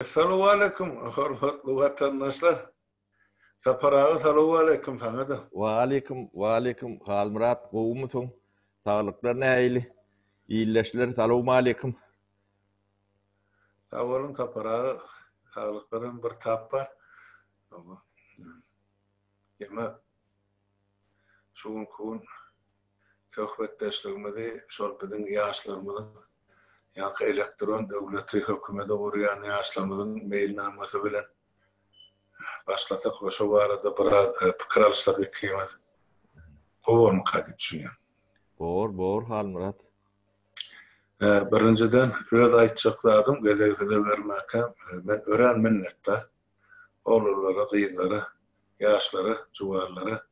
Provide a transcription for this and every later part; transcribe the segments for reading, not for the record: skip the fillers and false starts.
Salowaleýkim hormatly watandaşlar. Sapar aga salowaleýkim saňa-da. Waleýkim waleýkim Halmyrat gowumysyň saglyklar nähili ildeşler salowmaleýkim. Sag boluň Sapar aga saglyklaram bir tap bar. Ýeme Şu günki gün söhbetdeşligimizi şol biziň ýaşlarymyzyň, ýaňky elektron döwleti, hökümeti gurýan ýaşlarymyzyň meýilnamasy bilen başlasak we şo barada biraz pikir alyşsak ikimiz gowy bormyka diýip düşünýän. Bor, bor Halmyrat. Birinjiden, öz aýtjak zadym, gezegi size bermäkäm, men örän minnetdar. Oglanlara, gyzlara, ýaşlara, juwanlara,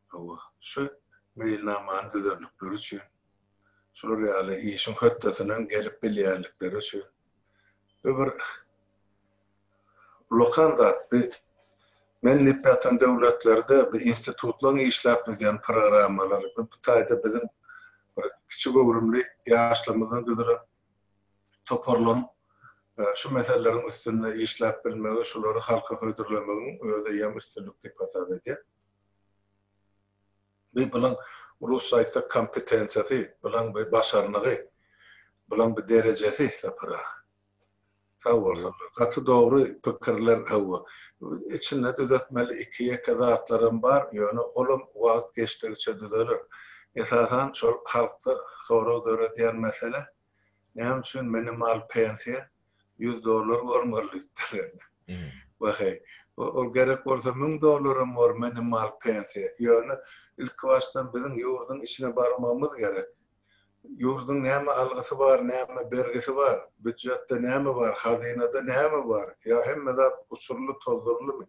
hawa, şu meýilnamany düzenlikleri üçin, şular ýaly işiň hötdesinden gelip bilýänlikleri üçin. Bu bir ullakan zat. Bu men diýip ýatan döwletlerde bu institutlaryň işläp düzýän programmalary, bu taýda biziň bir kiçi göwrümli ýaşlarymyzdan düzülen toparlaryň şu meseleleriň üstünde işläp bilmegi, şulary halka hödürlemegiň özi eýýäm üstünlik diýip hasap edýän. Bu bulaň rusça aýtsak kompetensiýasy, bulaň bir başarnygy, bulaň bir derejesi Sapar aga. Sag bolsunlar. Gaty dogry pikirler hawa. Içinde düzetmeli iki-ýeke zatlaram bar, ýöne olam wagt geçdigiçe düzeler. Esasan şol halkda sorag döredýän mesele, näme üçin minimal pensiýa 100 dollar bolmaly diýipdirler. Waheý. Ol gerek bolsa 1000 dollaram bor minimal pensiýa. Ýöne ilkibaşdan biziň ýurduň içine barmagymyz gerek. Ýurduň näme algysy bar, näme bergisi bar, býujetde näme bar, hazynada näme bar, ýa hemme zat uçurly, tozdurlymy?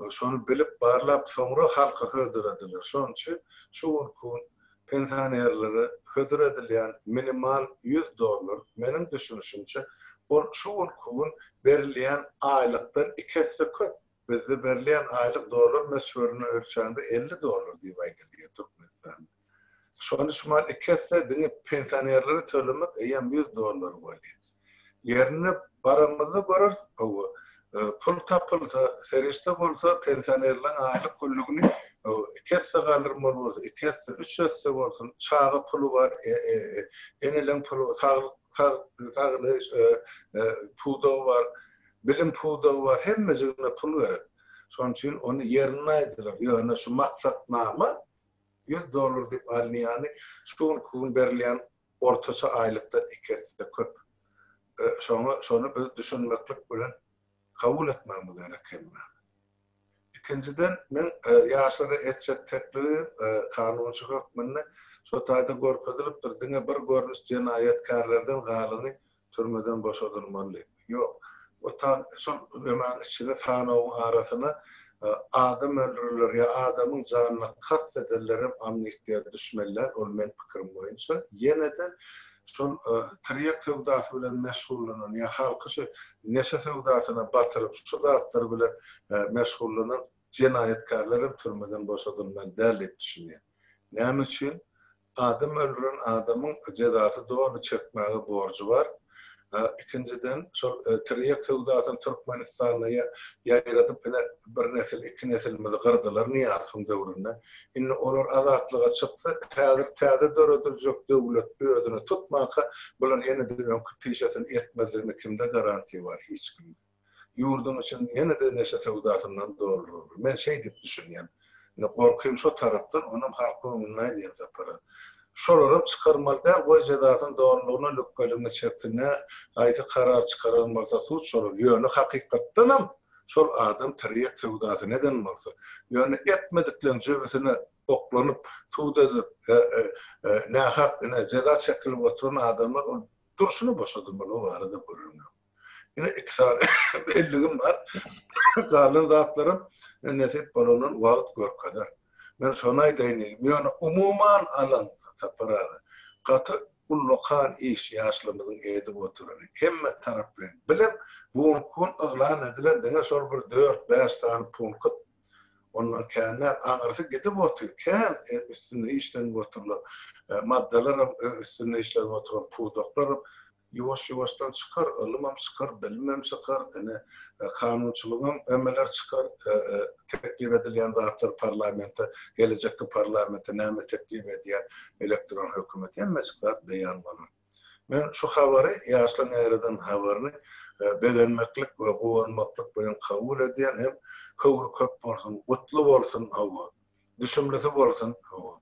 Şony bilip, barlap, soňra halka hödür ediler. Şonuň üçin şu günki gün pensionerlere hödür edilýän minimal 100 dollar, meniň düşünişimçe, ol şu günki gün berilýän aýlykdan iki esse köp. Bizde berilýän aýlyk dollar möçberinde ölçäňde 50 dollar diýip aýdylýar Türkmenistanda. Şony şumal iki esse diňe pensionerlere tölemek eýýäm 100 dollar bolýar. Ýerine baramyzda göreris, hawa, pul tapylsa, serişde bolsa pensionerleň aýlyk günlügini iki esse galdyrmaly bolsa, iki esse, üç esse bolsun, çaga puly bar, eneleň puly, saglyk, saglyk pudagy bar, bilim pudagy bar, hemmejigine pul gerek. Şonuň üçin ony ýerinde aýdylar. Ýöne şu maksatnama 100 dollar diýip alynýany şu günki gün berilýän ortaça aýlykdan iki esse köp. Şoňa şony biz düşünmeklik bilen kabul etmegimiz gerek hemmämiz. Ikinjiden men ýaşlara etjek teklibim kanunçy hökmünde şo taýda görkezilipdir diňe bir görnüş jenaýatkärlerden galany Türmeden boşadylmaly. Ýok. O ta şol nemäň içine sanawyň arasyna adam öldürenler ýa adamyň janyna kast edenlerem amnistiýa düşmeli däl, ol meň pikirim boýunça. Ýene-de şol tirýek söwdasy bilen meşgullanan ýa halky şu neşe söwdasyna batyryp şu zatlar bilen meşgullanan jenaýatkärlerem türmeden boşadylmaly däl diýip düşünýän. Näme üçin? Adam öldüren adamyň jezasy doly çekmäge borjy bar. Ikinjiden, şol tirýek söwdasyny Türkmenistanda ýaýradyp ine bir nesil, iki nesilimizi gyrdylar Nyýazowyň döwründe. Indi olar azatlyga çyksa, häzir täze dörediljek döwlet özüni tutmaka, bular ýene-de öňki pişesini etmezligine kimde garantiýa bar? Hiç kimde. Ýurduň içini ýene-de neşe söwdasyndan doldurarlar. Men şeý diýip düşünýän. Indi gorkym şo tarapdan, onam halkyň öňünde aýdýan Sapara. Şolaram çykarmaly däl, goý jezasyny dolulygyna lükgeligine çeksin, nä haýsy karar çykaran bolsa sud şolar. Ýöne hakykatdanam şol adam tirýek söwdasyny eden bolsa, ýöne etmedikleň jübüsine oklanyp, sud edilip, nähak ine jeza çekilip oturan adamlar ol durşuna boşadylmaly o barada gürrüň ýok. Ine iki sany belligim bar. Galan zatlarym nesip bolandan wagt görkezer. Men şony aýdaýyn diýdim. Ýöne umuman alanda Sapar aga, gaty ullakan iş ýaşlarymyzyň edip oturany. Hemme taraplaýyn. Bilem bu günki gün yglan edilen diňe şol bir dört-bäş sany punkt. Ondan kän däl. Aňyrsy gidip otyr. Kän üstünde işlenip oturylan maddalaram, üstünde işlenip oturan pudaklaram. Ýuwaş-ýuwaşdan çykar, ylymam çykar, bilimem çykar, ine, kanunçylygam emeler çykar, teklip edilýän zatlar parlamente, gelejekki parlamente näme teklip edýär, elektron hökümet, hemmejik zat beýan bolar. Men şu habary, ýaşlaryň ýaýradan habaryny begenmeklik we guwanmaklyk bilen kabul edýän hem höwri köp bolsun, gutly bolsun, hawa, düşümlisi bolsun, hawa,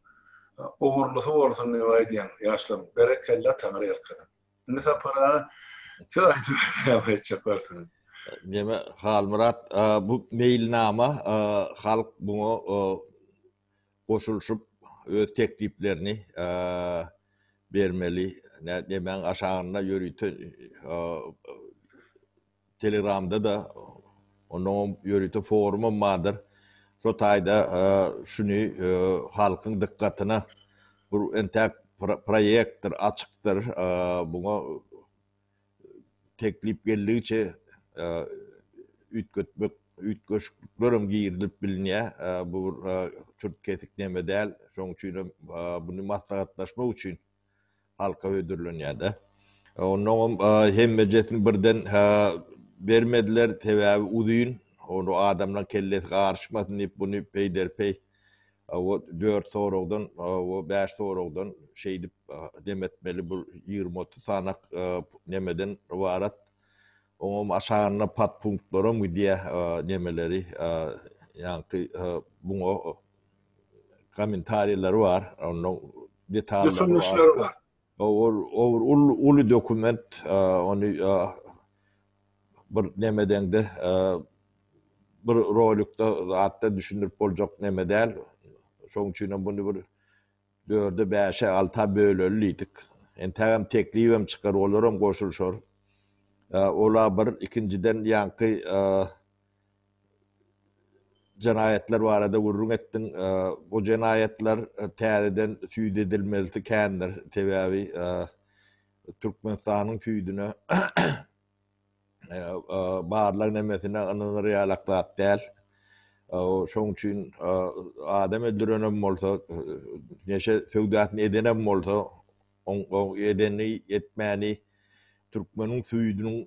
ugurlysy bolsun diýip aýdýan ýaşlaryň, berekella Taňry ýalkasyn. Indi Sapar aga, siz aýdyberiň näme aýtjak barsyňyz. Neme Halmyrat, bu meýilnama halk muňa goşulyşyp öz tekliplerini bermeli. Nemäň aşagynda ýörite Telegramda-da onnoňam ýörite forumam bardyr. Şo taýda şuny halkyň dykgatyna bu entäk proýektdir, açykdyr. Buňa teklip geldigiçe üýtgetmek, üýtgeşikliklerem girizilip bilinýär. Bu bir çürt-kesik neme däl. Şonuň üçinem buny maslahatlaşmak üçin halka hödürlenýär-de. Onnoňam hemmejesini birden bermediler, sebäbi uzyn, ony adamlaryň kellesi garyşmasyn diýip buny peýderpeý o dört soragdan, o bäş soragdan şeýdip dem etmeli bu 20-30 sanak nemeden ybarat. Oňam aşagynda podpunktlaram gidýär nemeleri, ýaňky buňa kommentariýalary bar, onda detallary bar. Düşündirişleri bar. Ol uly uly dokument, ony bir nemedeňde bir rolikde zatda düşündirip boljak neme däl. Şonuň üçin hem buny bir dörde, bäşe, alta böleli diýdik. Entägem teklibem çykar, olaram goşulyşar. Ola bir, ikinjiden ýaňky Jenaýatlar barada gürrüň etdiň. Bu jenaýatlar täzeden süýt edilmelisi kändir. Sebäbi Türkmenistanyň süýdüne barlag nemesine ynanyr ýalak zat däl. Şoň üçin adam öldürenem bolsa, neşe söwdasyny edenem bolsa, Oň edenini etmäni türkmeniň süýdüniň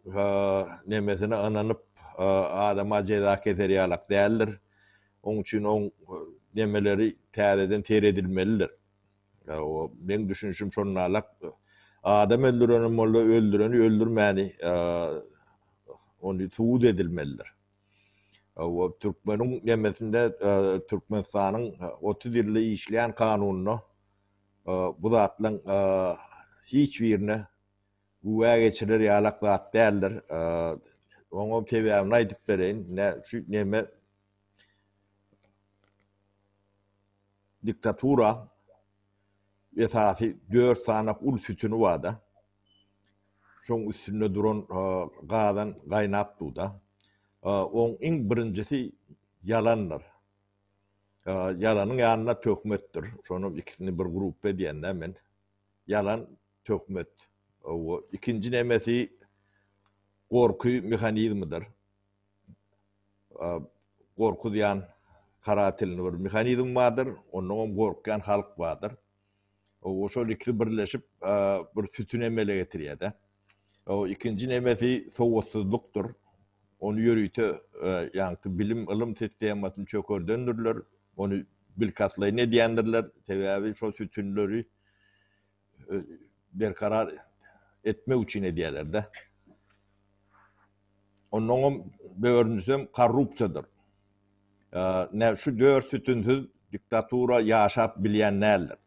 nemesine ynanyp adama jeza keser ýalak däldir. Oň üçin oň nemeleri täzeden seredilmelidir. Meň düşünişim şondalak. Adam öldürenem bolsa öldüreni öldürmäni ony subut edilmelidir. Türkmeniň nemesinde Türkmenistanyň 30 ýylda işleýän kanunynda Bu zatlaň hiç birine güwä geçirer ýalak zat däldir. Oňam sebäbini aýdyp bereýin. Ine şu neme diktatura esasy dört sanak uly sütüni barda. Şoň üstünde duran gazan gaýnap durda. Oň iň birinjisi ýalandyr. Ýalanyň ýanynda töhmetdir. Şonuň ikisini bir gruppa edýän-dä men. Ýalan, töhmet. Ikinji nemesi gorky mehanizmidir. Gorkuzýan karatelny bir mehanizm bardyr, ondan hem gorkýan halk bardyr. Şol ikisi birleşip bir sütün emele getirýär-de. Ikinji nemesi sowatsyzlykdyr. Ony ýörite ýaňky bilim, ylym sistemasyny çökerdendirler. Ony bilkastlaýyn edýändirler. Sebäbi şol sütünleri berkarar etmek üçin edýärler-de. Onnoňam dördünjisem korrupsiýadyr. Nä şu dört sütünsiz diktatura ýaşap bilýän däldir.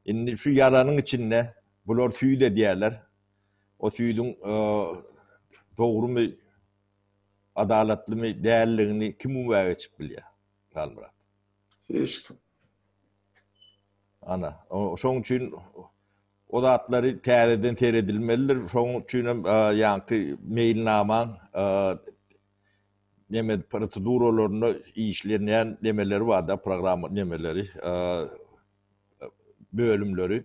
Indi şu ýalanyň içinde bular süýt edýärler. O süýdüň dogrumy, adalatlymy däldigini kim güwä geçip bilýär, Halmyrat? Hiç kim. Ana, şoň üçin o zatlary täzeden seredilmelidir. Şoň üçin hem ýaňky meýilnamaň neme proseduralarynda işlenýän nemeleri bar-da, programma nemeleri, bölümleri.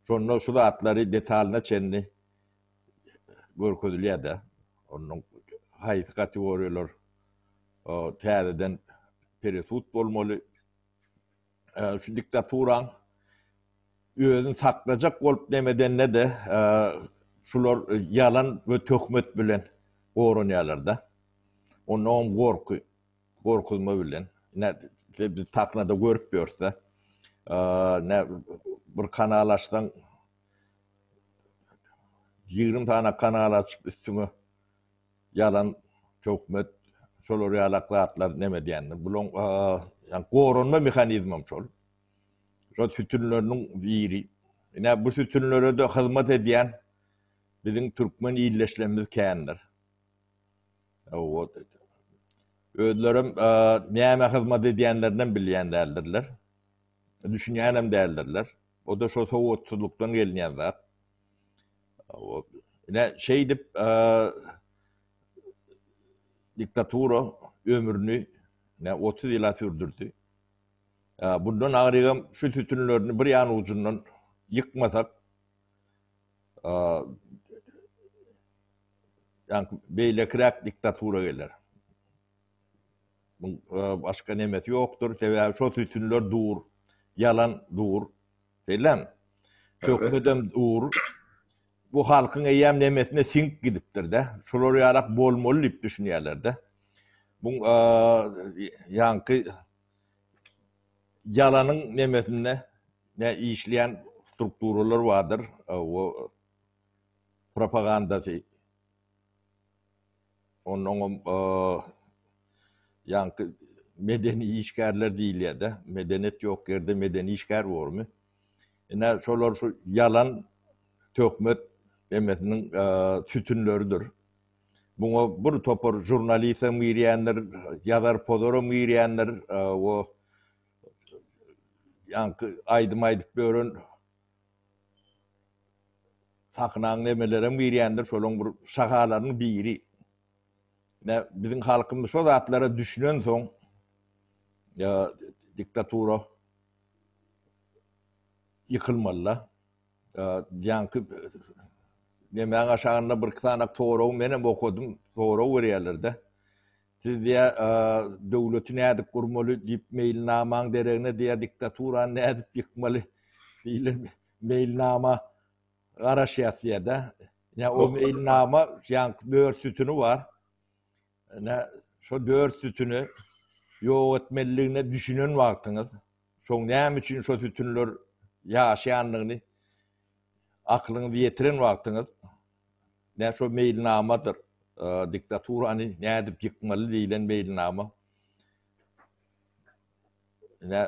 Şonda şu zatlary detalyna çenli görkezilýär-de. Onuň haýsy kategoriýalar täzeden peresud bolmaly. Şu diktaturaň özüni saklajak bolup nemedende-de. Şular ýalan we töhmet bilen goranýarlar-da. Onnoňam gorky, gorkuzma bilen. Ine, biz sahnada görüp ýörüs-de. Ine, bir kanal açsaň, 20 sany kanal açyp üstüňe ýalan, töhmet, şolar ýalak zatlar neme edýändir. Bulaň ýagny goranma mehanizmem şol. Şol sütünleriniň biri. Ine bu sütünlere-de hyzmat edýän biziň türkmen ildeşlerimiz kändir. Özlerem nämä hyzmat edýänlerinem bilýän däldirler. Düşünýänem däldirler. O-da şo sowatsyzlykdan gelinýän zat. Ine şeýdip diktatura ömrüni ine 30 ýyla sürdürdi. Bundan agrygam şu sütünlerini bir ýan ujundan ýykmasak ýaňky beýlekiräk diktatura geler. Muň başga nemesi ýokdur. Sebäbi şo sütünler dur. Ýalan dur. Şeýlemi? Töhmedem dur. Bu halkyň eýýäm nemesine siňip gidipdir-de. Şular ýalak bolmaly diýip düşünýärler-de. Muň ýaňky ýalanyň nemesinde ne işleýän strukturalar bardyr. O propagandasy Onnoňam ýaňky medeni işgärler diýilýär-de. Medeniýet ýok ýerde medeni işgär bormy? Ine, şolar şu ýalan töhmet nemesiniň sütünleridir. Muňa bir topar žurnalistem girýändir, ýazar-pozaram girýändir, o ýaňky aýdym aýdyp ýören Sahnaň nemelerem girýändir, şolaň bir şahalarynyň biri. Ine, biziň halkymyz şo zatlara düşünensoň, ýa diktatura ýykylmaly-da. Ýaňky nemäň aşagynda birki sany soragy menem okadym, sorag berýärler-de. Siz diýýär, döwleti nädip gurmaly diýip meýilnamaň deregine diýýär, diktaturany nädip ýykmaly diýlen meýilnama garaşýas diýýär-de. Ine o meýilnama ýaňky dört sütüni bar. Ine şo dört sütüni ýok etmeliligine düşünen wagtyňyz, şoň näme üçin şo sütünler ýaşaýandygyny aklyňyzy ýetiren wagtyňyz Ine şo meýilnamadyr. Diktaturany nädip ýykmaly diýlen meýilnama. Ine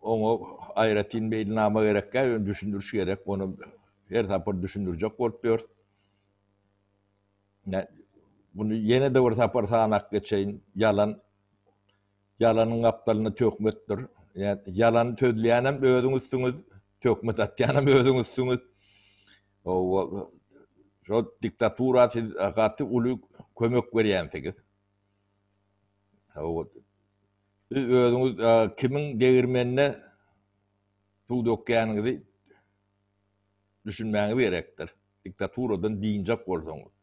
oňa aýratyn meýilnama gerekkä, ýöne düşündiriş gerek. Ony her sapar düşündirjek bolup ýörüs. Ine muny ýene-de bir sapar sanap geçeýin. Ýalan Ýalanyň gapdalynda töhmetdir. Ýalany sözleýänem özüň üstüňiz, töhmet atýanam özüň üstüňiz. Hawa, şo diktatura siz gaty uly kömek berýänsiňiz. Hawa, siz özüňiz kimiň degirmenine suw dökýäniňizi düşünmäňiz gerekdir. Diktaturadan dynjak bolsaňyz.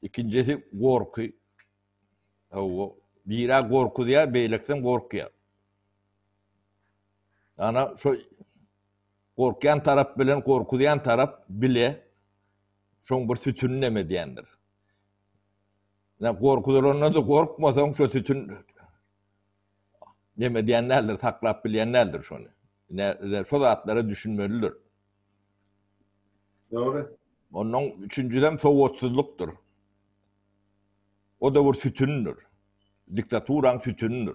Ikinjisi gorky. Hawa, biri gorkuzýar, beýlekisem gorkýar. Ana şo gorkýan tarap bilen gorkuzýan tarap bile şoň bir sütünini neme edýändir. Ýa gorkuzylandan da gorkmasaň şo sütün neme edýän däldir, saklap bilýän däldir şony. Ine, şo zatlara düşünmelidir. Dogry. Ondan üçünjisem sowatsyzlykdyr. O-da bir sütündir. Diktaturaň sütünidir.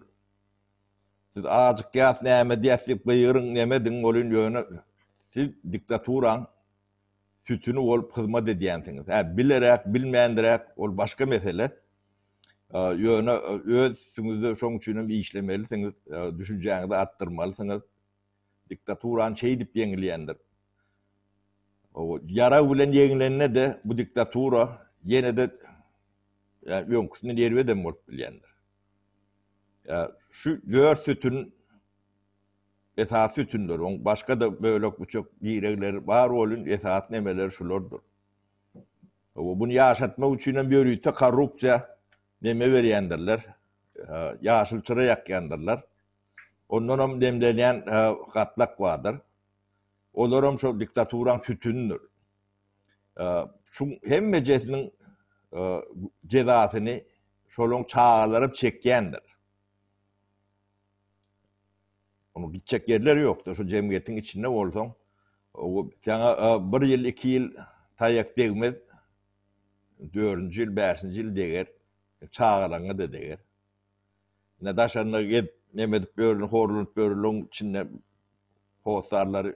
Siz ajykýas näme edýäs diýip gygyryň neme ediň welin ýöne siz diktaturaň sütüni bolup hyzmat edýänsiňiz. Hä bileräk bilmändiräk ol başga mesele. Ýöne öz üstüňizde şoň üçinem işlemelisiňiz, düşünjäňizi artdyrmalysyňyz. Diktaturany şeýdip ýeňilýändir. Ýarag bilen ýeňlende-de bu diktatura ýene-de öňküsinden erbedem bolup bilýändir. Şu dört sütün esasy sütünler, oň başga-da bölek-büçek diregleri bar bolun, esasy nemeleri şulardyr. Buny ýaşatmak üçinem ýörite korrupsiýa neme berýändirler, ýaşyl çyra ýakýandyrlar. Ondanam demlenýän gatlak bardyr. Olaram şol diktaturaň sütünidir. Şuň hemmejesiniň jezasyny şolaň çagalaram çekýändir. Onuň gitjek ýerleri ýokdur. Şu jemgyýetiň içinde bolsaň, saňa bir ýyl, iki ýyl taýak degmez, dördünji ýyl, bäşinji ýyl deger, çagalaryňa-da deger. Ine daşarynda gezip, neme edip ýörün, horlanyp ýörünligiň içinde hossarlary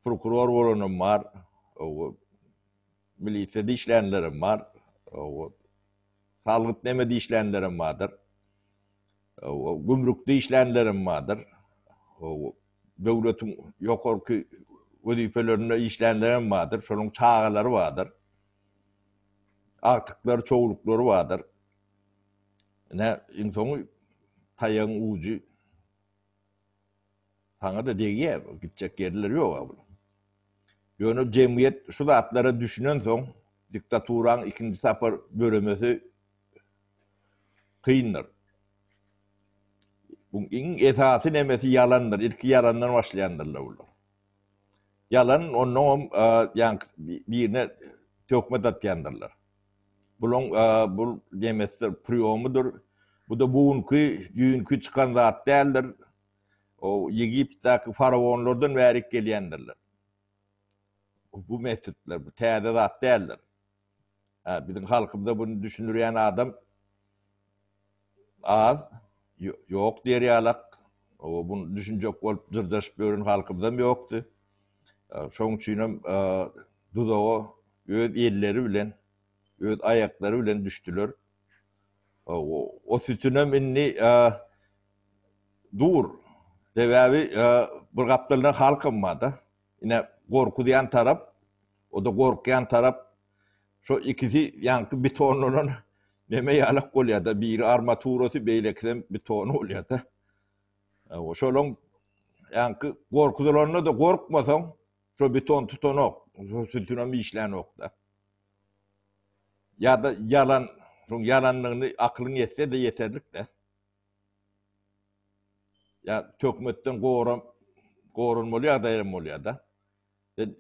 prokuror bolanam bar, milisiýada işlänlerem bar, salgyt nemede işlänlerem bardyr. Gümrükde işlänlerem bardyr. Döwletiň ýokarky wezipelerinde işlänlerem bardyr. Şolaryň çagalary bardyr. Agtyklary, çowluklary bardyr. Ine, iň soňy taýagyň ujy saňa-da degýär. Gitjek ýerleri ýok-a bularyň. Ýöne jemgyýet şu zatlara düşünensoň, diktaturaň ikinji sapar döremesi kyndyr. Bu iň esasy nemesi ýalandyr. Ilki ýalandan başlaýandyrlar bular. Ýalan onnoňam ýaňky birine töhmet atýandyrlar. Bulaň bu nemesidir, priýomydyr. Bu-da bu günki, düýnki çykan zat däldir. O Ýegiptdäki faraonlardan bärik gelýändirler. Bu metodlar, bu täze zat däldir. Hä, biziň halkymyza bunu düşündirýän adam az, ýok diýer ýalak. O bunu düşünjek bolup jyrjaşyp ýören halkymyzam ýokdy. Şoň üçinem duzaga öz elleri bilen, öz aýaklary bilen düşdüler. O sütünem indi dur. Sebäbi bir gapdalynda halkam bar-da. Ine gorkuzýan tarap, o-da gorkýan tarap. Şo ikisi ýaňky betonlanan neme ýalak bolýar-da, biri armaturasy, beýlekisem betony bolýar-da. Şolaň ýaňky gorkuzylanda-da gorkmasaň, şo beton tutanok, şo sütünem işlänok-da. Ýa-da ýalan, şoň ýalanlygyny akylyň ýetse-de ýeterlik-de. Ýa töhmetden goran goranmaly ýagdaýam bolýar-da. Sen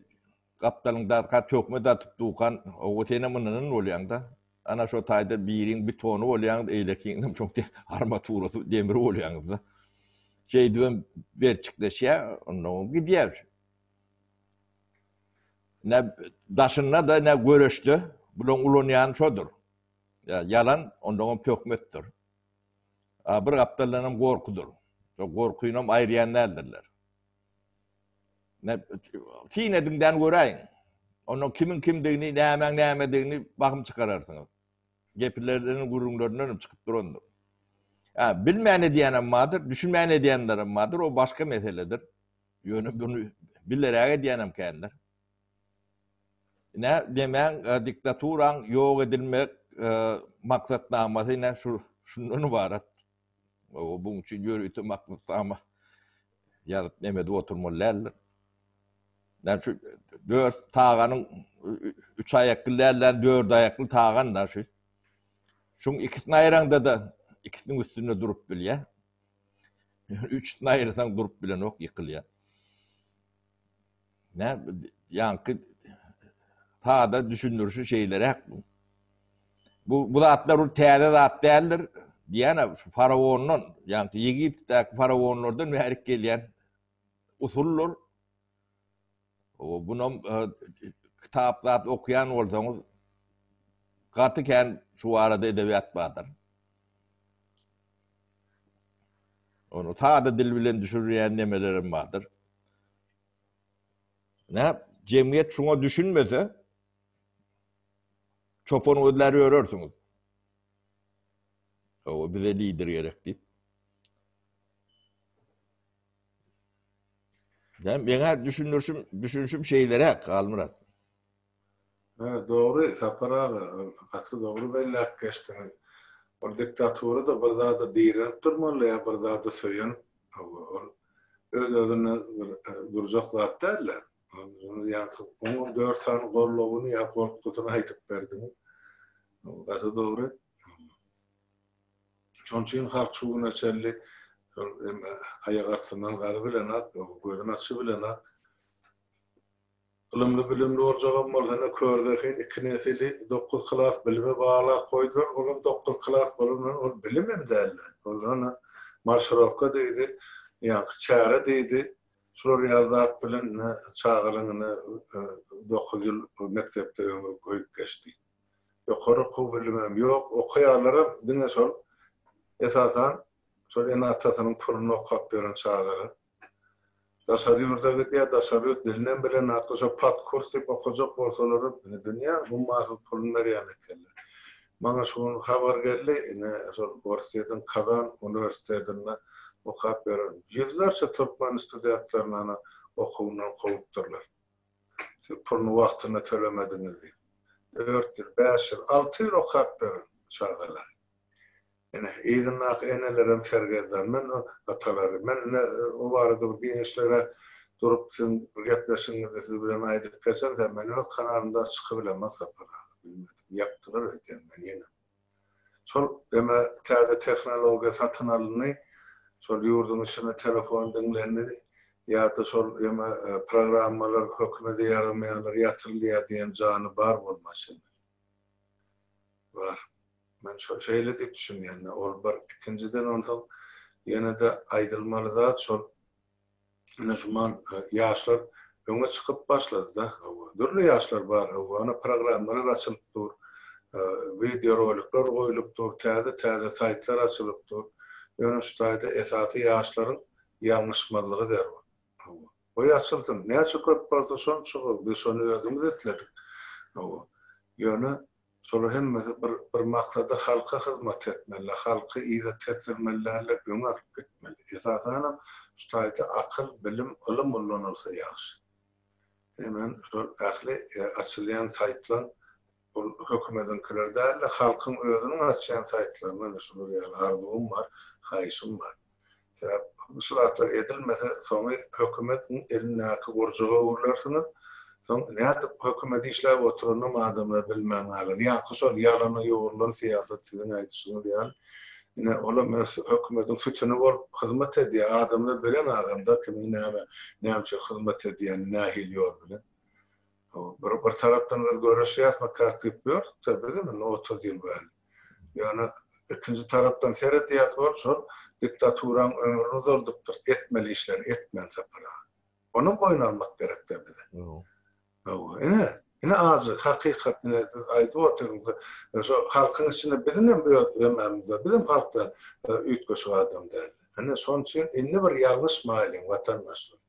gapdalyňdaka töhmet atyp dukan, owo senem ynanan bolýaň-da. Ana şo taýda biriň bitony bolýaň, eýlekiňem şoň armaturasy, demiri bolýaňyz-da. Şeýdibem berçikleşýär, onnoňam gidýär. Ne daşynda-da, ne göreşde bulaň ulanýany şodur. Ýa ýalan, onnoňam töhmetdir. A bir gapdaldanam gorkudyr. Şo gorkynam aýyrýan däldirler. Ne syn ediňdän göräýiň. Ondan kimiň kimdigini, nämäň nämedigini bahym çykararsyňyz. Geplerden, gürrüňlerinden hem çykyp durandyr. Ha, bilmän edýänem bardyr, düşünmän edýänlerem bardyr, o başga meseledir. Ýöne bunu bileräk edýänem kändir. Ine, demäň, diktaturaň ýok edilmek maksatnamasy ine şu şundan ybarat. Buň üçin ýörite maksatnama ýazyp neme edip oturmaly däldir. Näme şu dört taganyň üç aýakly dälden dört aýakly tagan da şu. Şuň ikisini aýraňda-da ikisiniň üstünde durup bilýär. Üçüsini aýyrsaň durup bilenok, ýykylýar. Nä ýaňky sada düşündirişi şeýleräk bu. Bu bu zatlar bir täze zat däldir. Diýýän şu faraondan, ýaňky Ýegiptdäki faraonlardan bärik gelýän usuldyr. O bunam e, kitap zat okaýan bolsaňyz gaty kän şu barada edebiýat bardyr. Onu sada dil bilen düşürýän nemelerem bardyr. Nä jemgyýet şuňa düşünmese, çopan gözlär ýörersiňiz. Hawa, bize lider gerek diýip. Näme, meňä düşündirişim, düşünişim şeýleräk, Halmyrat. Hä, dogry, Sapar aga, gaty dogry belläp geçdiňiz. Ol diktatura-da bir zada direnip durmaly ýa bir zada söýenip, hawa, ol öz-özünden bir durjak zat däl-de. Ýaňky oňam dört sany goldawyny ýa goltgusyny aýdyp berdiňiz. Gaty dogry. Şonuň üçin halk şu güne çenli şol aýak astyndan garybilenok, gözüni açybilenok. Ylymly-bilimli boljagam bolsa ine körzehin iki nesili dokuz klas bilime baglap goýdular. Olam dokuz klas bolandan ol bilimem däldi. Ol ýöne marşirowka diýdi, ýaňky çäre diýdi. Şular ýaly zat bilen ine çagalaň ine dokuz ýyl mekdepde ömri köýüp geçdi. Ýokary okuw bilimem ýok, okaýarlaram diňe şol esasan şol ene-atasynyň puluny okap ýören çagalar. Daşary ýurda gidýär, daşary ýurt dilinem bilenaklar, şo podkurs diýip okajak bolsalaram ine dünýä ummasyz puluny berýän ekenler. Maňa şu gün habar geldi, ine şol Orsýetiň Kazan uniwersitetinde okap ýören ýüzlerçe türkmen studentlerini ana okuwyndan kowupdyrlar. Siz puluny wagtynda tölemediňiz diýip. Dört ýyl, bäş ýyl, alty ýyl okap ýören çagalar. Ine, yzyndaky enelerem sergezdan. Men atalary. Men ine o barada bir giňişligräk durup siziň bir gepleşigiňizde siz bilen aýdyp geçemsem, men öz kanalymda çykybilemok Sapar aga. Bilmedim. Ýapdylar öýdýän men ýene. Şol eme täze tehnologiýa satyn alyndy, şol ýurduň içinde telefon diňlendi ýa-da şol eme programmalar hökümede ýaramaýanlar ýatyrylýar diýen jany bar bolmaz şeýle. Bar. Men şo şeýle diýip düşünýän. Ol bir. Ikinjiden onsoň ýene-de aýdylmaly zat şol Ine şu man ýaşlar öňe çykyp başlady-da. Hawa, dürli ýaşlar bar. Hawa, ana programmalar açylyp dur. Wideorolikler goýlup dur, täze-täze saýtlar açylyp dur. Ýöne şu taýda esasy ýaşlaryň ýalňyşmazlygy zerur. Hawa. Goý açylsyn. Näçe köp bolsa şonça gowy. Biz şony özümiz isledik. Hawa. Ýöne Şolar hemmesi bir bir maksada halka hyzmat etmeli, halky yza tesdirmeli dälde öňe alyp gitmeli. Esasanam şu taýda akyl, bilim, ylym ullanylsa ýagşy. Ine men şol ähli açylýan saýtlaň ol hökümediňkiler dälde halkyň özüniň açýan saýtlaryna ine şular ýaly arzuwym bar, haýyşym bar. Sebäp şu zatlar edilmese soňy hökümetiň elindäki gurjaga öwrülersiňiz. Soň nädip hökümet işläp oturanam adamlar bilmän galar. Ýaňky şol ýalana ýugrulan syýasat siziň aýdyşyňyz ýaly ine olam öz hökümetiň sütüni bolup hyzmat edýär. Adamlar bilen aganda kimiň näme näme üçin hyzmat edýänini nähili ýol bilen. Bir bir tarapdan biz göreşýäs makak diýip ýördük-de bizem indi 30 ýyl bäri. Ýöne ikinji tarapdan seredýäs bolup şol diktaturaň ömrüni uzaldypdyr, etmeli işleri etmän Sapar aga. Onam boýun almak gerekde bize. Hawa, ine, ine ajy hakykat ine siz aýdyp otyryňyz. Şo halkyň içinde biziň hem öz emämiz bar. Bizem halkdan üýtgeşik adam däl. Ine şonuň üçin indi bir ýalňyşmaýlyň watandaşlar.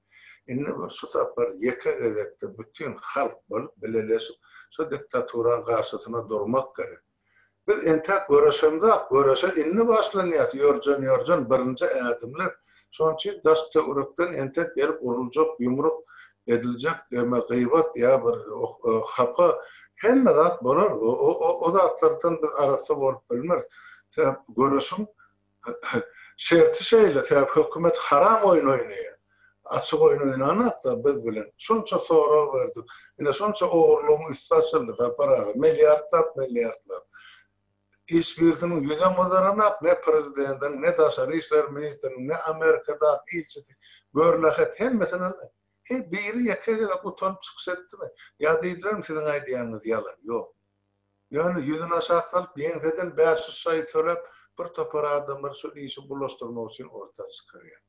Indi bir şu sapar ýeke gezekde bütin halk bolup bileleşip şu diktaturaň garşysyna durmak gerek. Biz entäk göreşemzok, göreşe indi başlanýas, ýörjen-ýörjen birinji ädimler. Şonuň üçin daş-töwerekden entek gelip uruljak ýumruk, ediljek eme gybat ýa bir hapa hemme zat bolar. O zatlardan biz arassa bolup bilmeris. Sebäp göreşiň Şerti şeýle, sebäp hökümet haram oýun oýnaýar. Açyk oýun oýnanok-da biz bilen. Şunça sorag berdik. Ine şunça ogurlygyň üsti açyldy Sapar aga. Milliardlap, milliardlap. Hiç birisiniň ýüzem gyzaranok, ne prezidentiň, ne daşary işler ministriniň, ne Amerikadaky ilçisi. Görlähet hemmesine Heý biri ýeke gezek utanyp çykyş etdimi? Ýa diýdilermi siziň aýdýanyňyz ýalan? Ýok. Ýöne ýüzüni aşak salyp, ýeňseden 500 şaýy töläp, bir topar adamlary şol işi bulaşdyrmak üçin orta çykarýar.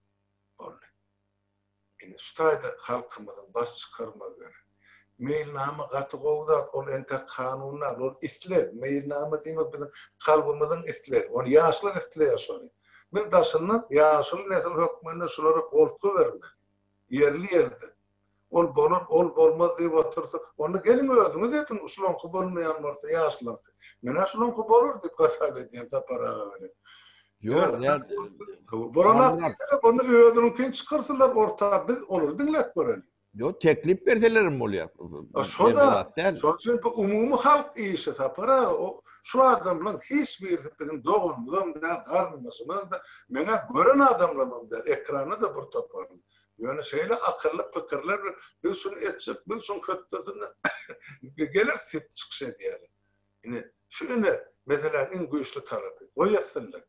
Boldy. Indi şu taýda halkymyzyň baş çykarmagy gerek. Meýilnama gaty gowy zat, ol entek kanun däl, ol isleg. Meýilnama diýmek biziň kalbymyzyň islegi. Ony ýaşlar isleýär şony. Biz daşyndan ýaşuly nesil hökmünde şulara goltgy bermeli. Ýerli-ýerden. Ol bolar, ol bolmaz diýip otursa, onda geliň özüňiz ediň, şulaňky bolmaýan bolsa ýaşlaňky. Men-ä şulaňky bolar diýip hasap edýän Sapar aga bilen. Ýok, nä Bolanok diýseler, onda özüniňkini çykarsynlar orta, biz olary diňläp göreliň. Ýok, teklip berselerem bolýar. Şo-da, şonuň üçin bu umumy halk işi Sapar aga, şu adamlaryň hiç birisi biziň doganymyzam däl, garyndaşymyzam däl, meň-ä gören adamlarymam däl, ekranda-da bir topar. Ýöne şeýle akylly pikirler bilen biz şuny etjek, biz şuň hötdesinden geleris diýip çykyş edýärler. Ine, şu ine meseläniň iň güýçli tarapy. Goý etsinler.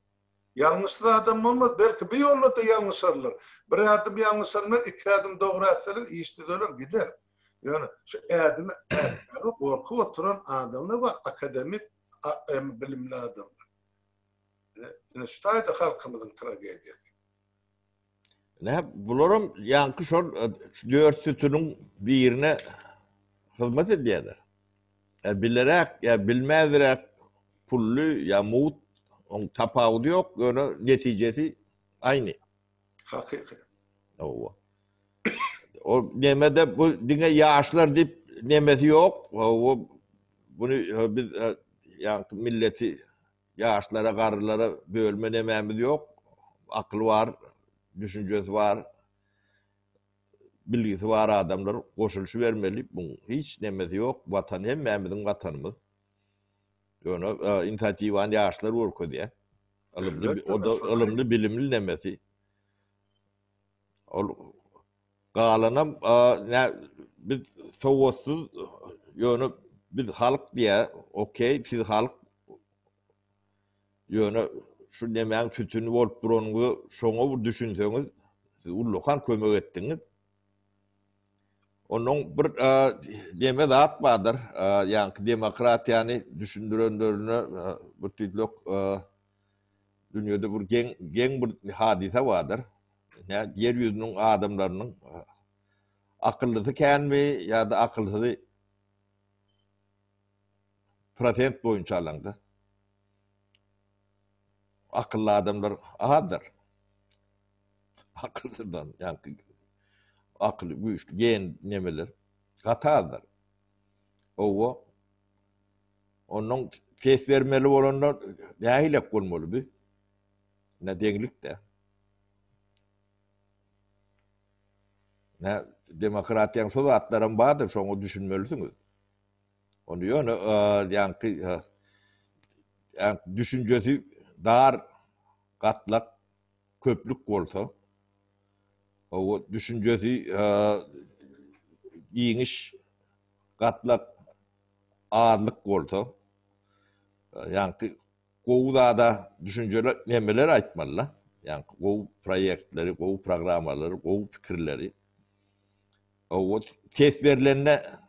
Ýalňyşsyz adam bolmaz, belki bu ýolda-da ýalňyşarlar. Bir ädim ýalňyşanlar, iki ädim dogry ätseler, iş düzeler, gider. Ýöne şu ädimi ätmäge gorkup oturan adamlar bar, akademik bilimli adamlar. Ine şu taýda halkymyzyň tragediýasy. Ine bularam ýaňky şol dört sütüniň birine hyzmat edýärler. Ýa bileräk, ýa bilmäzräk pully ýa mugt, oň tapawudy ýok, ýöne netijesi aýny. Hakyky. Hawa. O nemede bu diňe ýaşlar diýip nemesi ýok. Hawa, buny biz ýaňky milleti Ýaşlara, garrylara bölme nemämiz ýok. Akyly bar, düşünjesi bar, bilgisi bar adamlar goşulyşybermeli. Muň hiç nemesi ýok. Watan hemmämiziň watanymyz. Ýöne inisiatiwany ýaşlar görkezýär. Ylymly, o-da ylymly, bilimli nemesi. Ol Galanam nä biz sowatsyz ýöne biz halk diýä okey siz halk ýöne şu nemäň sütüni bolup duranyňyza şoňa bir düşünseňiz siz ullakan kömek etdiňiz. Onuň bir neme zat bardyr ýaňky demokratiýany düşündirenlerine bir tüýtlek dünýede bir geň geň bir hadysa bardyr. Nä ýer ýüzüniň adamlarynyň akyllysy känmi ýa-da akylsyzy prosent boýunça alaňda akylly adamlar azdyr. Akylsyzdan, ýagny akyly güýçli gen nemeler gaty azdyr. Owa. Ondan ses bermeli bolanda nähilek bolmaly bi? Ne deňlik-de. Ne demokratiýaň şo zatlaram bardyr, şoňa düşünmelisiňiz. Ony ýöne ýaňky ýaňky düşünjesi dar gatlak köplük bolsa, o düşünjesi giňiş gatlak azlyk bolsa, ýaňky gowy zada düşünjeler nemeler aýtmalyda, ýaňky gowy proýektleri, gowy programmalary, gowy pikirleri. Owa ses berlende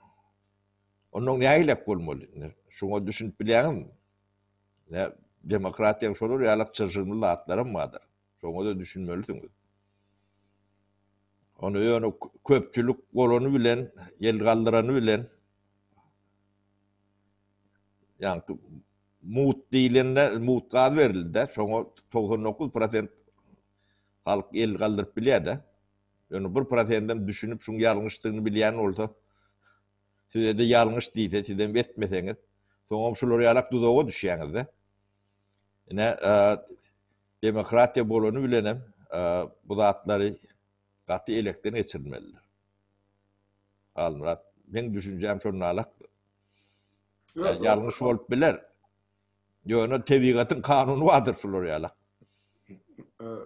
ondan nähilek bolmaly? Şuňa düşünip bilýäňizmi? Nä demokratiýaň şolar ýalak çylşyrymly zatlaram bardyr. Şoňa-da düşünmelisiňiz. Ony ýöne köpçülik bolany bilen, el galdyrany bilen ýaňky mugt diýlende mugt gaz berildi-de, şoňa 99 prosent halk el galdyryp bilýär-de. Ýöne bir prosendem düşünip şuň ýalňyşdygyny bilýän bolsa, size-de ýalňyş diýse, sizem etmeseňiz, soňam şular ýalak duzaga düşýäňiz-de. Ine, demokratiýa bolany bilenem bu zatlary gaty elekden geçirmelidir. Halmyrat, meň düşünjäm şonalakdyr. Ýalňyş bolup biler. Ýöne tebigatyň kanuny bardyr şular ýalak.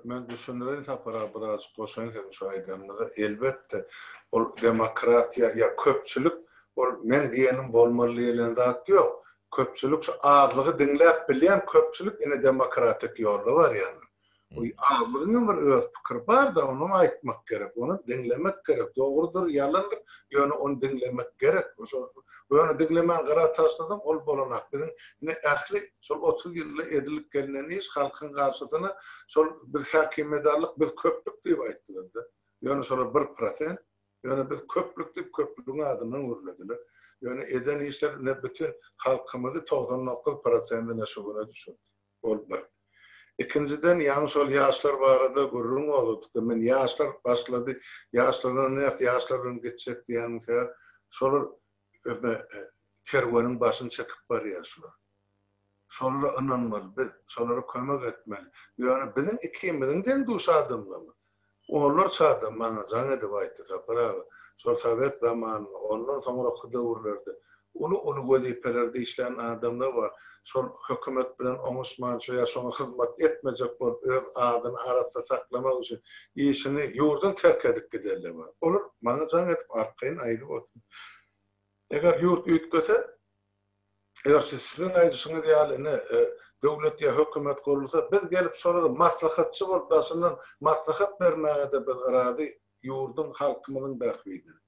Men düşündireýin Sapar aga birazjyk goşaýyn siziň şu aýdanyňyza. Elbetde, ol demokratiýa ýa köpçülik ol meň diýenim bolmaly diýlen zat ýok. Köpçülik şu azlygy diňläp bilýän köpçülik ine demokratik ýolda barýandyr. O azlygyň bir öz pikiri bar-da, onam aýtmak gerek, ony diňlemek gerek. Dogrudyr, ýalandyr, ýöne ony diňlemek gerek. Şol ýöne diňlemän gyra taşlasaň, ol bolanak. Biziň ine ähli şol 30 ýylda edilip gelnen iş halkyň garşysyna şol biz häkimiýet aldyk, biz köplük diýip aýtdylar-da. Ýöne şolar 1%, ýöne biz köplük diýip köplügiň adyndan gürlediler. Ýöne eden işler ine bütin halkymyzy 99 prosentine şu güne düşürdi. Ol bir. Ikinjiden, ýaňy şol ýaşlar barada gürrüň gozgadyk-da, men ýaşlar başlady, ýaşlardan näs, ýaşlar bilen gitjek diýýäniň sebäbi, şolar öme kerweniň başyny çekip barýar şular. Şolara ynanmaly biz, şolara kömek etmeli. Ýöne biziň ikimiziň deň-duş adamlarymyz. Onlarça adam maňa jaň edip aýtdy, Sapar aga, şol sowet zamanynda, ondan soňraky döwürlerde uly-uly wezipelerde işlän adamlar bar. Şol hökümet bilen oňuşman, şo ýa şoňa hyzmat etmejek bolup, öz adyny arassa saklamak üçin işini, ýurduny terk edip gidenler bar. Olar maňa jaň edip arkaýyn aýdyp otyr. Eger ýurt üýtgese, Eger siz siziň aýdyşyňyz ýaly ine döwlet ýa hökümet gurulsa biz gelip şolara maslahatçy bolup daşyndan maslahat bermäge-de biz razy ýurduň halkymyzyň bähbidine.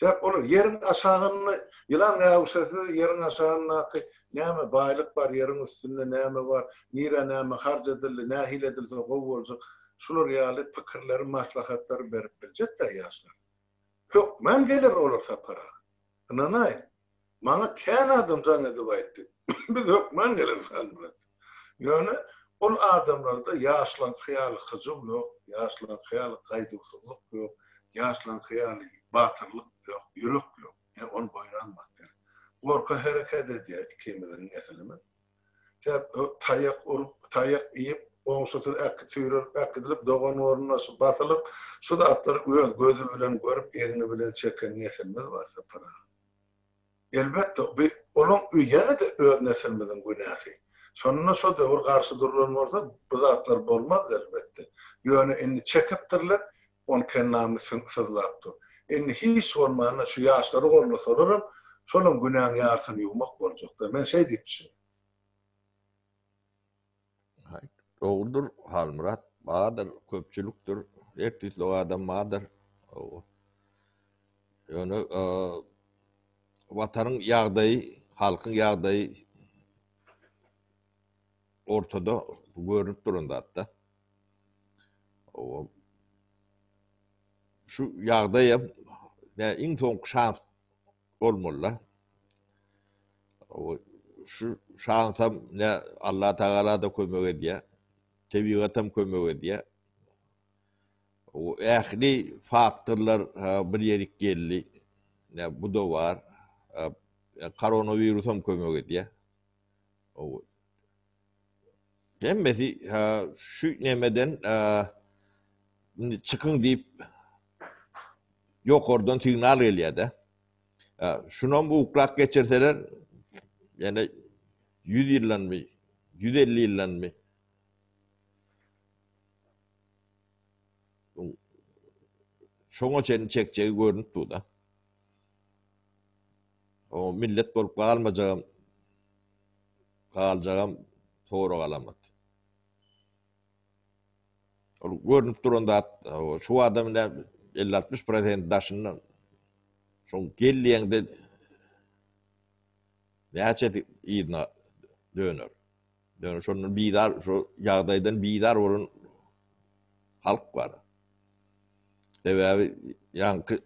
Sebäp olar ýeriň aşagynda ýylan gäwüşese ýeriň aşagyndaky näme baýlyk bar, ýeriň üstünde näme bar, nirä näme harç edildi, nähili edilse gowy boljak, şular ýaly pikirleri, maslahatlary berip biljek-dä ýaşlar. Hökman geler olar Sapar aga. Ynanaý. Maňa kän adam jaň edip aýtdy. Biz hökman geleris Halmyrat. Ýöne ol adamlarda ýaşlaňky ýaly hyjuw ýok, ýaşlaňky ýaly gaýduwsyzlyk ýok, ýaşlaňky ýaly batyrlyk ýok, ýürek ýok. Ýa ony boýun almak gerek. Gorka hereket edýär ikimiziň neslimiz. Sebäp taýak urup, taýak iýip, goňşusy äkit süýrelip äkidilip, dogan-garyndaşy basylyp, şu zatlary öz gözi bilen görüp, egni bilen çeken neslimiz bar Sapar aga. Elbetde, bu olaň ýene-de öz neslimiziň günäsi. Şonda şo döwür garşy durlan bolsa, bu zatlar bolmazdy elbetde. Ýöne indi çekipdirler, on kennamy syzlap dur. Indi hiç bolmanda şu ýaşlary gollasalaram, şolam günäň ýarysyny ýuwmak boljakda. Men şeý diýip düşünýän. Dogrudyr Halmyrat bardyr köpçülikdir her tüýsli adam bardyr. Ýöne watanyň ýagdaýy, halkyň ýagdaýy ortada görnüp duran zatda. Şu ýagdaýam iň soňky şans bolmaly-da. Şu şansam ne Allah Tagala-da kömek edýär, tebigatam kömek edýär. O ähli faktorlar bir ýerik geldi. Ne bu da bar. Koronawirusam kömek edýär. O hemmesi şu nemeden indi çykyň diýip ýokardan signal gelýär-de. Şunam uklap geçirseler, ýene 100 ýyldanmy, 150 ýyldanmy şoňa çenli çekjegi görnüp dur-da. O millet bolup galmajagam, galjagam sorag alamat. Ol görnüp duran zat, şu adam ine 50-60 prosent daşyndan şoň gel diýeňde näçe yzyna döner. Döner şondan bizar, şu ýagdaýdan bizar bolan halk bar. Sebäbi ýaňky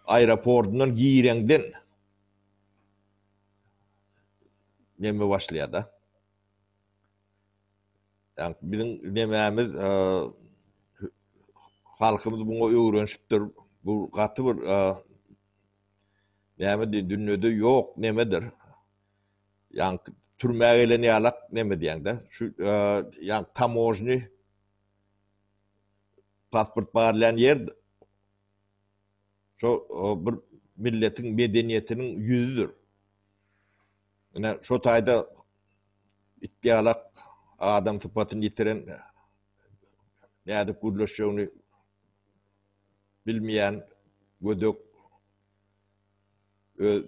aeroportundan gireňden neme başlaýar-da. Ýagny biziň nemämiz halkymyz muňa öwrenişipdir. Bu gaty bir näme diý dünýede ýok nemedir. Ýagny türmä gelen ýalak neme diýeňde. Şu ýagny tamožny pasport barlaýan ýer şo bir milletiň medeniýetiniň ýüzüdir. Ine şo taýda it ýalak adam sypatyny ýitiren nädip gürleşjegini bilmeýän gödek öz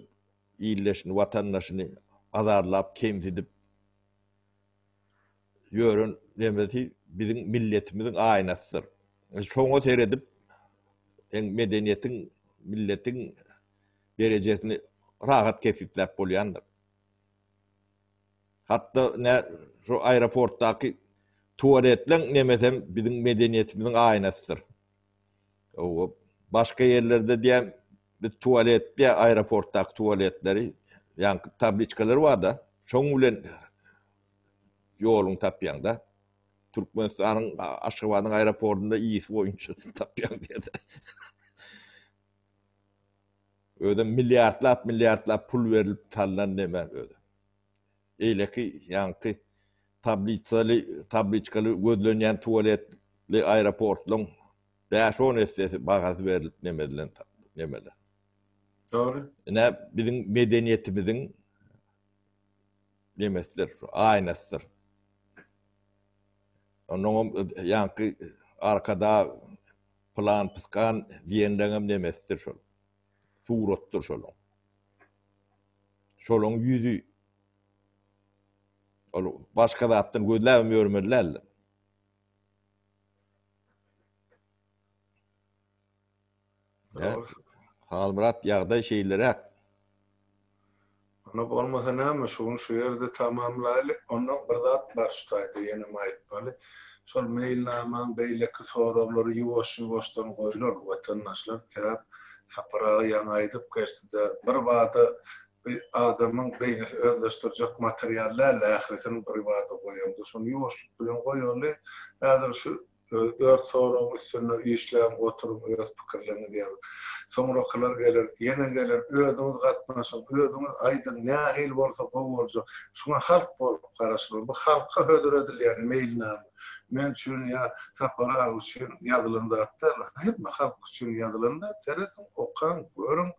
ildeşini, watandaşyny azarlap, kemsidip ýören nemesi biziň milletimiziň aýnasydyr. Şoňa seredip seň medeniýetiň, milletiň derejesini rahat kesgitläp bolýandyr. Hatda nä şu aeroportdaky tualetleň nemesem biziň medeniýetimiziň aýnasydyr. Owa, başga ýerlerde diýen biz tualet diýä aeroportdaky tualetleri, ýaňky tabliçkalar bar-da, şoň bilen ýoluň tapýaň-da. Türkmenistanyň Aşgabadyň aeroportunda ýygy boýunça tapýaň diýä-de. Özem milliardlap milliardlap pul berilip salnan neme özi. Eýleki ýaňky tabliçaly tabliçkaly gözlenýän tualetli aeroportlaryň bäş-on essesi bahasy berilip neme edilen nemeler. Dogry. Ine biziň medeniýetimiziň nemesidir, şu aýnasydyr. Onnoňam ýaňky Arkadag Pylan pyskan diýenleňem nemesidir şol. Suratdyr şolaň. Şolaň ýüzi. Ol başga zatdan gözläbem ýörmeli däldir. Halmyrat ýagdaý şeýleräk. Onda bolmasa näme şu gün şu ýerde tamamlaýly. Onda bir zat bar şu taýda ýenem aýtmaly. Şol meýilnamaň beýleki soraglary ýuwaş-ýuwaşdan goýlar watandaşlar. Sebäp Sapar aga ýaňy aýdyp geçdi-de bir bada bir adamyň beýnisi özleşdirjek material däl ählisini bir bada goýaňda. Şony ýuwaşlyk bilen goýaly. Häzir şu Dört soragyň üstünde işläň, oturyň, öz pikirleriňizi ýazyň. Soňrakylar geler, ýene geler, özüňiz gatnaşyň, özüňiz aýdyň, nähili bolsa gowy boljak. Şuňa halk bolup garaşmaly. Bu halka hödür edilýän meýilnama. Men üçin ýa Sapar aga üçin ýazylan zat däl. Hemme halk üçin ýazylan zat. Serediň, okaň, görüň,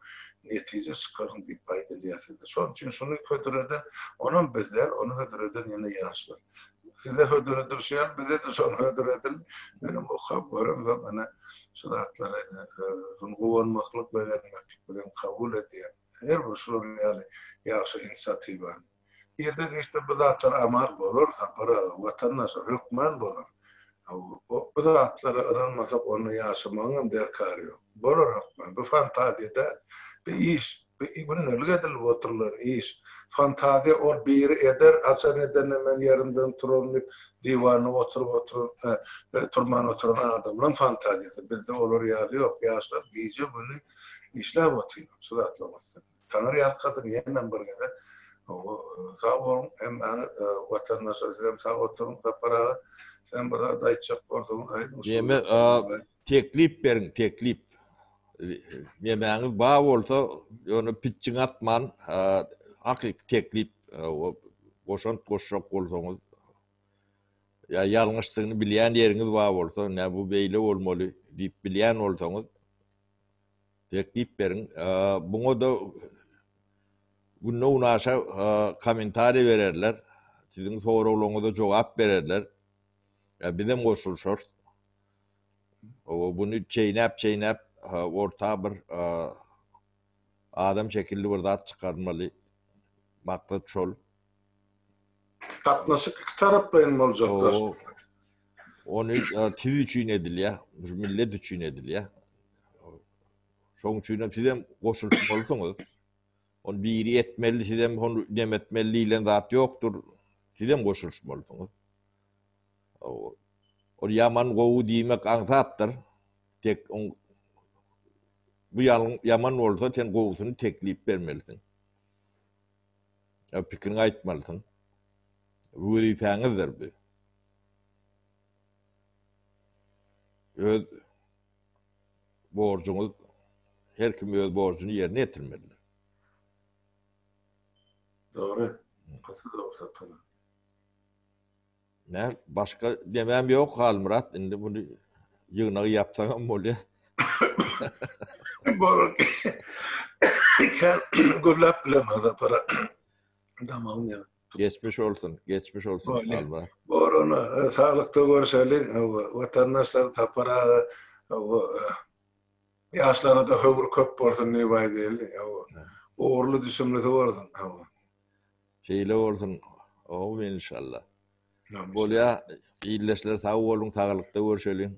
netije çykaryň diýip aýdylýar size. Şonuň üçin şuny hödür eden, onam biz däl, ony hödür eden ýene ýaşlar. Size hödür edilişi ýaly bize-de şony hödür edildi. Menem okap göremsoň ine şu zatlary ine şuny guwanmaklyk, begenmeklik bilen kabul edýän. Her bir şular ýaly ýagşy inisiatiwany. Irde-giçde bu zatlar amal bolar Sapar aga, watandaşlar hökman bolar. Bu zatlara ynanmasak onda ýaşamagyňam derkary ýok. Bolar hökman. Bu fantaziýa däl. Bu iş. Bu gündelik edilip oturylan iş. Fantaziýa ol biri eder, haçan edende men ýerimden turaryn diýip, diwanda oturyp oturan, turman oturan adamlaryň fantaziýasy. Bizde olar ýaly ýok. Ýaşlar gije-güni işläp otyrlar şu zatlaryň üstünde. Taňry ýalkasyn ýenem bir gezek. Sag boluň hemmäňiz watandaşlar sizem sag oturyň Sapar aga. Sizem bir zat aýtjak bolsaňyz aýdyň. Ýeme Teklip beriň, teklip. Nemäňiz bar bolsa, ýöne pitjiň atman, hakyky teklip, goşant goşjak bolsaňyz, ýa ýalňyşdygyny bilýän ýeriňiz bar bolsa, nä bu beýle bolmaly diýip bilýän bolsaňyz, teklip beriň. Buňa-da günde-günaşa kommentariý bererler, siziň soraglaryňyza jogap bererler. Bizem goşulyşarys. Owa buny çeýnäp-çeýnäp orta bir adam şekilli bir zat çykarmaly. Maksat şol. Gatnaşyk ikitaraplaýyn boljak daşda. Ony siz üçin edilýär, şu millet üçin edilýär. Şoň üçin hem sizem goşulyşmalysyňyz. Ony biri etmeli, sizem ony nem etmeli diýlen zat ýokdur. Sizem goşulyşmalysyňyz. Ol ýaman gowy diýmek aňsatdyr. Tek oň bu ýaman bolsa sen gowusyny teklip bermelisiň. Ýa pikiriňi aýtmalysyň. Bu wezipäňizdir bu. Öz borjuňyz her kim öz borjuny ýerine ýetirmelidir. Dogry. Gaty dogry Sapar. Nä başga nemäm ýok Halmyrat indi muny ýygnagy ýapsaňam bolýa. Bolar. Kän gürläp bilemok Sapar. Damagym ýa. Geçmiş bolsun, geçmiş bolsun Halmyrat. Bor ona saglykda görşeliň. Watandaşlar Sapar aga ýaşlara-da höwür köp bolsun diýip aýdaýly. Ugurly düşümlisi bolsun. Şeýle bolsun. Amin inşallah. Bolýa, ildeşler sag boluň, saglykda görşeliň.